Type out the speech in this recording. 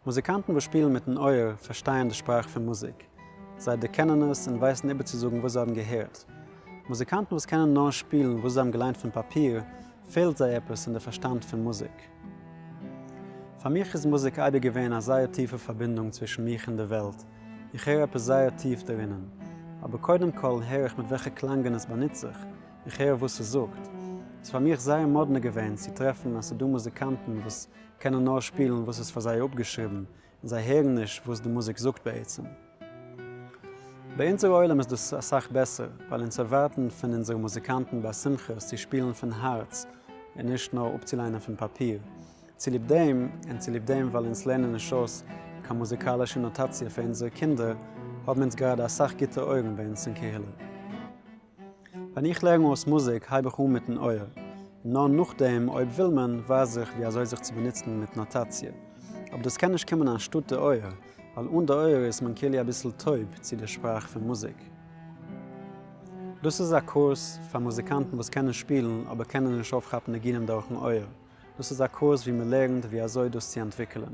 מוזיקאנטן וואס שפילן מיטן אויער פארשטייען די שפראך פון מוזיק. זיי דערקענען עס און ווייסן איבערצוזאגן וואס זיי האבן געהערט. מוזיקאנטן וואס קענען נאר שפילן וואס זיי האבן געליינט פון פאפיר, פעלט זיי עפעס אין די פארשטאנד פון מוזיק. פאר מיך איז מוזיק אייביג געווען א זייער טיפע פארבינדונג צווישן מיך און די וועלט, איך הער עפעס זייער טיף דערינען. אבער קודם כל הער איך מיט וועלכע קלאנגען עס באנוצט זיך, איך הער וואס עס זאגט. ס'איז פאר מיך זייער מאדנע געווען צו טרעפן אז ס'דא מוזיקאנטן וואס קענען נאר שפילן וואס איז פאר זיי אפגעשריבן, און זיי הערן נישט וואס די מוזיק זאגט בעצם. ביי אונזער עולם איז דאס אסאך בעסער, ווייל אונז ערווארטן פון אונזערע מוזיקאנטן ביי שמחות צו שפילן פון הארץ און נישט נאר אפצוליינען פון פאפיר. צוליב דעם, און צוליב דעם ווייל אונז לערנען נישט אויס קיין מוזיקאלישע נאטאציע פאר אונזערע קינדער, האבן אונז גראדע אסאך גוטע אויערן ביי אונז אין קהילה. ווען איך לערן אויס מוזיק הייב איך אן מיטן אויער, און נאר נאכדעם אויב וויל מען, ווייז איך ווי אזוי זיך צו באנוצן מיט נאטאציע. אבער דאס קען נישט קומען אנשטאט די אויער, ווייל אן די אויער איז מען כאילו אביסל טויב צו די שפראך פון מוזיק. דאס איז א קורס פאר מוזיקאנטן וואס קענען שפילן אבער קענען נישט אויפכאפן ניגונים דורכן אויער. דאס איז א קורס ווי מען לערנט ווי אזוי דאס צו אנטוויקלען.